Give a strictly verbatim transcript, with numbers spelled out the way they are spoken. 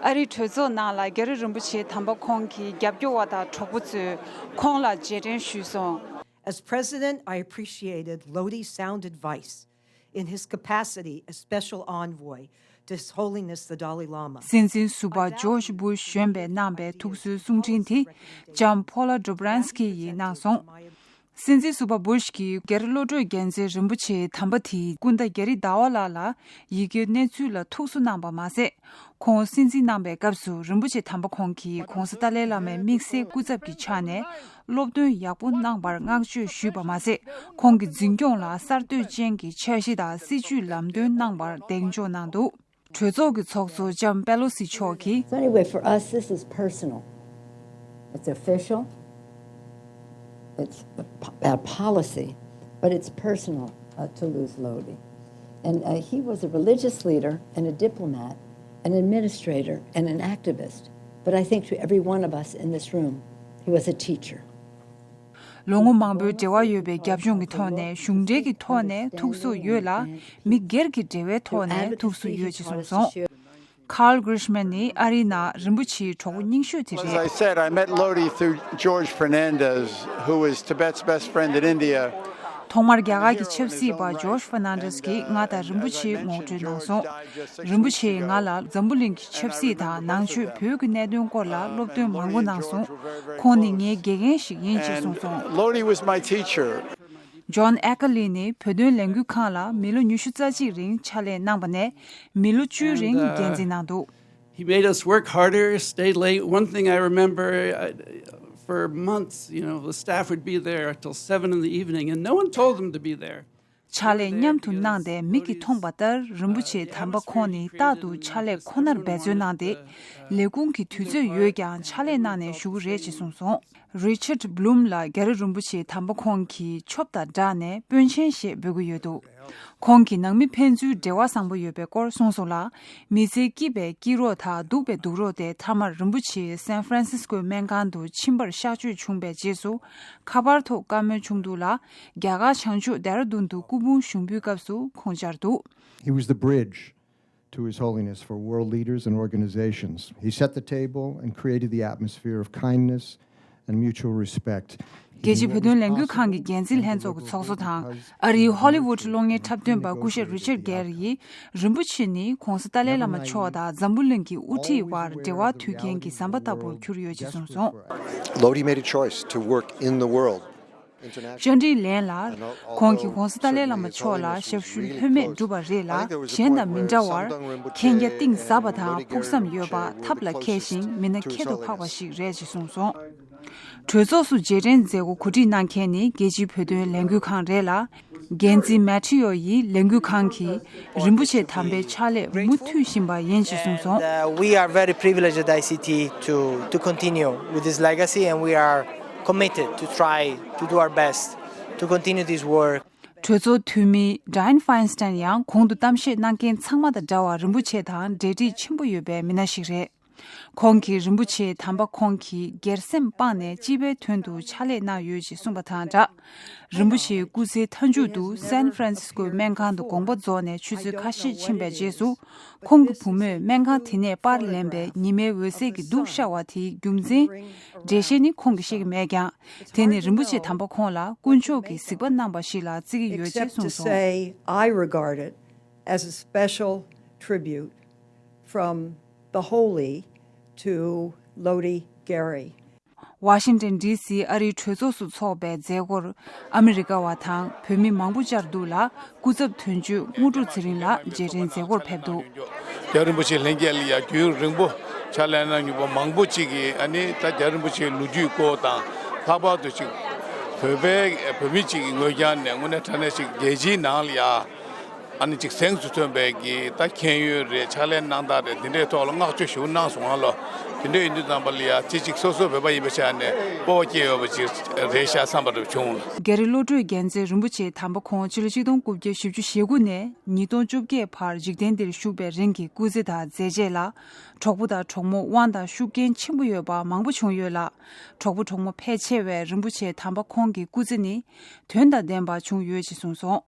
ཨ་རིའི་གྲོས་ཚོགས་ནང་ལ་རྒྱ་རི་རིན་པོ་ཆེ་དམ་པ་ཁོང་གི་རྒྱབ་སྐྱོར་བ་དང་གྲོགས་པོ་ཚོས་ཁོང་ལ་རྗེས་དྲན་ཞུས་སོང་། As president, I appreciated Lodi's sound advice in his capacity as special envoy to His Holiness the Dalai Lama. སྲིད་འཛིན་ཟུར་པ་ཇོརྗ་བྷུཤ་གཞོན་པས་གནང་པའི་ཐུགས་གསོའི་གསུང་འཕྲིན་དེ་ལྕམ་Paula Dobriansky ཡིས་གནང་སོང་། སྲིད་འཛིན་ཟུར་པ་བྷུཤ་གིས་རྒྱ་རི་བློ་གྲོས་རྒྱལ་མཚན་རིན་པོ་ཆེའི་དམ་པ་དེའི་སྐུ་ཟླ་རྒྱ་རི་ཟླ་བ་ལགས་ལ་ཡི་གེའི་གནས་ཚུལ་ལ་ཐུགས་གསོ་གནང་པ་མ་ཟད། ཁོང་སྲིད་འཛིན་གནང་པའི་སྐབས་སུ་རིན་པོ་ཆེ་དམ་པ་ཁོང་གིས་༧གོང་ས་ཏཱ་ལའི་བླ་མའི་དམིགས་བསལ་སྐུ་ཚབ་ཀྱི་ཆ་ནས་སློབ་སྟོན་ཡག་པོ་གནང་པར་བསྔགས་བརྗོད་ཞུས་པ་མ་ཟད། ཁོང་གི་འཛིན་སྐྱོང་ལ་གསར་གཏོད་ཅན་གྱི་འཆར་གཞི་དང་སྲིད་ཇུས་ལམ་སྟོན་གནང་པར་གདེང་འཇོག་གནང་འདུག་གྲོས་ཚོགས་ཀྱི་ཚོགས་གཙོ་ལྕམ་པེ་ལོ་སི་མཆོག་གིས། So anyway, for us, this is personal. It's official. It's a po- a policy, but it's personal uh, to lose Lodi. And uh, he was a religious leader and a diplomat, an administrator and an activist. But I think to every one of us in this room, he was a teacher. ལོ་ངོ་མང་པོའི་འབྲེལ་བ་ཡོད་པའི་རྒྱབ་ལྗོངས་ཀྱི་ཐོག་ནས་གཞུང་འབྲེལ་གྱི་ཐོག་ནས་ཐུགས་གསོ་ཡོད་ལ། མི་སྒེར་གྱི་འབྲེལ་བའི་ཐོག་ནས་ཐུགས་གསོ་ཡོད་ཅེས་གསུངས་སོང་། Carl Gershman ནི་ཨ་རིའི་ནང་རིན་པོ་ཆེའི་གྲོགས་པོ་རྙིང་ཤོས་དེ་As རེད། I said, I met Lodi through George Fernandez, who is Tibet's best friend in India. ཐོག་མར་རྒྱ་གར་གྱི་ཆབ་སྲིད་པ་ཇོརྗ་ཧྥེར་ནན་ཌེས་ཀྱིས་ང་དང་རིན་པོ་ཆེའི་ངོ་སྤྲོད་གནང་སོང་། རིན་པོ་ཆེས་ང་ལ་འཛམ་བུ་གླིང་གི་ཆབ་སྲིད་དང་ནང་ཆོས་བོད་ཀྱི་གནད་དོན་སྐོར་ལ་སློབ་སྟོན་མང་པོ་གནང་སོང་། ཁོང་ནི་ངའི་དགེ་རྒན་ཞིག་ཡིན་ཅེས་གསུངས་སོང་། Lodi was my teacher. ཇོན་ཨེ་ཀ་ལི་ནི་བོད་དོན་ལས་འགུལ་ཁང་ལ་མི་ལོ་ཉི་ཤུ་རྩ་གཅིག་རིང་ཕྱག་ལས་གནང་པ་ནས་མི་ལོ་བཅུའི་རིང་འགན་འཛིན་གནང་འདུག He made us work harder, stay late. One thing I remember uh, for months, you know, the staff would be there until seven in the evening, and no one told them to be there. ཕྱག་ལས་མཉམ་དུ་གནང་སྟེ་མིག་གིས་མཐོང་པ་ལྟར་རིན་པོ་ཆེ་དམ་པ་ཁོང་ནི་རྟག་ཏུ་ཕྱག་ལས་ཁོ་ནར་འབད་བརྩོན་གནང་སྟེ། ལས་ཁུངས་ཀྱི་དུས་ཚོད་ཡོད་ཀྱང་ཕྱག་ལས་གནང་ནས་བཞུགས་ཀྱི་རེད་ཅེས་གསུངས་སོང་། Richard Blum ལ་རྒྱ་རི་རིན་པོ་ཆེ་དམ་པ་ཁོང་གི་ཆོབ་དང་སྦྲགས་ནས་དཔོན་ཆེན་ཞེས་འབོད་ཀྱི་ཡོད་འདུག་ཁོང་གིས་ནང་མི་ཕན་ཚུན་འབྲེལ་བ་བཟང་པོ་ཡོད་པའི་སྐོར་གསུངས་སོང་ལ། མི་ཚེ་སྐྱིད་པའི་སྐྱིད་རོགས་དང་སྡུག་པའི་སྡུག་རོགས་དེ་མཐའ་མར་རིན་པོ་ཆེ་སན་ཧྥ་རན་སིས་ཀོའི་སྨན་ཁང་དུ་ཕྱིན་པར་གཤགས་བཅོས་བྱུང་བའི་རྗེས་སུ་ཁ་པར་ཐོག་བཀའ་མོལ་བྱུང་འདུག་ལ། རྒྱ་གར་བྱང་ཕྱོགས་ལྡེ་ར་ལྡུན་དུ་སྐུ་ཕུང་ཞུགས་འབུལ་སྐབས་སུ་ཁོང་བཅར་འདུག He was the bridge to His Holiness for world leaders and organizations. He set the table and created the atmosphere of kindness and mutual respect. རྒྱལ་སྤྱིའི་བོད་དོན་ལས་འགུལ་ཁང་གི་འགན་འཛིན་ལྷན་ཚོགས་ཀྱི་ཚོགས་གཙོ་དང་། ཨ་རིའི་ཧོ་ལི་ཝུད་གློག་བརྙན་འཁྲབ་སྟོན་པ་སྐུ་ཞབས་རི་ཅར་གེར་ཡིས། རིན་པོ་ཆེ་ནི་༧གོང་ས་ཏཱ་ལའི་བླ་མ་མཆོག་དང་འཛམ་བུ་གླིང་གི་དབུ་ཁྲིད་དབར་འབྲེལ་བ་མཐུད་མཁན་གྱི་ཟམ་པ་ལྟ་བུར་གྱུར་ཡོད་ཅེས་གསུངས་སོང་། Lodi made a choice to work in the world. International. བཅར་འདྲིའི་ལན་ལ། ཁོང་གིས་༧གོང་ས་ཏཱ་ལའི་བླ་མ་མཆོག་ལ་ཞབས་ཞུ་ལྷོད་མེད་བསྒྲུབས་པ་རེད་ལ། གཞན་དང་མི་འདྲ་བར་མཁྱེན་རྒྱ་གཏིང་ཟབ་པ་དང་ཕུགས་བསམ་ཡོད་པ་ཐབས་ལ་མཁས་ཤིང་མི་སྣ་ཁྱད་དུ་འཕགས་པ་ཞིག་རེད་ཅེས་གསུངས་སོང་། གྲོས་ཚོགས་སུ་རྗེས་དྲན་མཛད་སྒོ་གོ་སྒྲིག་གནང་མཁན་ནི་རྒྱལ་སྤྱིའི་བོད་དོན་ལས་འགུལ་ཁང་རེད་ལ། འགན་འཛིན་མེ་ཐི་ཡོ་ཡིས་ལས་འགུལ་ཁང་གིས་རིན་པོ་ཆེ་དམ་པའི་ཕྱག་ལས་མུ་མཐུད་བཞིན་པ་ཡིན་ཞེས་གསུངས་སོང་། And, uh, we are very privileged at I C T to, to continue with this legacy, and we are committed to try to do our best to continue this work. གྲོས་ཚོགས་འཐུས་མི་Dianne Feinstein ཡང་གོང་དུ་གཏམ་བཤད་གནང་མཁན་ཚང་མ་དང་འདྲ་བར་རིན་པོ་ཆེ་དང་འབྲེལ་འདྲིས་ཆེན་པོ་ཡོད་པའི་མི་སྣ་ཞིག་རེད། ཁོང་གིས་རིན་པོ་ཆེ་དམ་པ་ཁོང་གིས་སྒེར་སེམས་སྤངས་ནས་སྤྱི་པའི་དོན་དུ་ཕྱག་ལས་གནང་ཡོད་ཅེས་གསུངས་པ་དང་སྦྲགས། རིན་པོ་ཆེའི་སྐུ་ཚེའི་མཐའ་མཇུག་ཏུ་སན་ཧྥ་རན་སིས་ཀོའི་སྨན་ཁང་དུ་དགོངས་པ་རྫོགས་ནས་ཆུ་ཚོད་ཁ་ཤས་ཕྱིན་པའི་རྗེས་སུ། ཁོང་གི་བུ་མོས་སྨན་ཁང་དེ་ནས་པར་ལེན་པའི་ཉི་མའི་འོད་ཟེར་གྱི་གདུགས་ཤར་བ་དེའི་རྒྱུ་མཚན། འགྲེལ་བཤད་ནི་ཁོང་གིས་ཤེས་ཀྱི་མེད་ཀྱང་། དེ་ནི་རིན་པོ་ཆེ་དམ་པ་ཁོང་ལ་དཀོན་མཆོག་གིས་གཟིགས་པ་གནང་བ་ཞིག་ལ་བརྩི་གི་ཡོད་ཅེས་Except to གསུངས་སོང་། Say, I regard it as a special tribute from the holy to Lodi Gyari. ཝ་ཤིང་ཏོན་ཌི་སི་ཨ་རིའི་གྲོས་ཚོགས་སུ་འཚོགས་པའི་མཛད་སྒོར་ཨ་མི་རི་ཀ་བ་དང་བོད་མི་མང་པོ་བཅར་འདུག་ལ། སྐུ་ཚབ་དོན་གཅོད་དངོས་གྲུབ་ཚེ་རིང་ལགས་རྗེས་དྲན་མཛད་སྒོར་ཕེབས་འདུག་རྒྱལ་བ་རིན་པོ་ཆེ་ལྷན་རྒྱས་ལ་ཡང་རྒྱུན་རིང་པོ་ཕྱག་ལས་གནང་མྱོང་པ་མང་པོ་ཅིག་གིས། ཨ་ནི་ད་རྒྱལ་བ་རིན་པོ་ཆེའི་ལོ་རྒྱུས་སྐོར་དང་། ལྷག་པར་དུ་ཅིག་བོད་པའི་བོད་མི་ཅིག་གི་ངོས་ཀྱང་ནས་དངོས་གནས་དྲང་གནས་ཅིག་རྒྱལ་སྤྱིའི་ནང་ལ་ཡང་། ཨ་ནི་ཅིག་གཟེངས་སུ་ཐོན་པའི་གི་ད་མཁྱེན་ཡོན་རེད། ཕྱག་ལས་གནང་སྟངས་རེད། དེ་འདྲའི་ཐོག་ལ་བསྔགས་བརྗོད་ཞུ་གནང་སོང་ང་ལོ། དེ་འདྲ་ཡིན་དུས་ཙམ་པ་ལ་ཡ་ཅི་ཅིག་སོ་སོ་བོད་པ་ཡིན་པའི་ཆ་ནས་སྤོབས་པ་སྐྱེ་འོས་པ་ཅིག་རེད་ཤག་བསམ་པ་རེ་བྱུང་། རྒྱ་རི་བློ་གྲོས་རྒྱལ་མཚན་རིན་པོ་ཆེ་དམ་པ་ཁོང་ཕྱི་ལོ་ཆིག་སྟོང་དགུ་བརྒྱ་བཞི་བཅུ་ཞེ་དགུ་ནས་ཉིས་སྟོང་བཅོ་བརྒྱད་བར་འཇིག་རྟེན་འདིར་བཞུགས་པའི་རིང་གི་སྐུ་ཚེ་དང་མཛད་རྗེས་ལ། གྲོགས་པོ་དང་གྲོགས་མོ་དབང་དང་ཤུགས་རྐྱེན་ཆེན་པོ་ཡོད་པ་མང་པོ་བྱུང་ཡོད་ལ། གྲོགས་པོ་གྲོགས་མོ་ཕལ་ཆེ་བས་རིན་པོ་ཆེ་དམ་པ་ཁོང་གི་སྐུ་ཚེ་ནི་དོན་དང་ལྡན་པ་བྱུང་ཡོད་ཅེས་གསུངས་སོང་།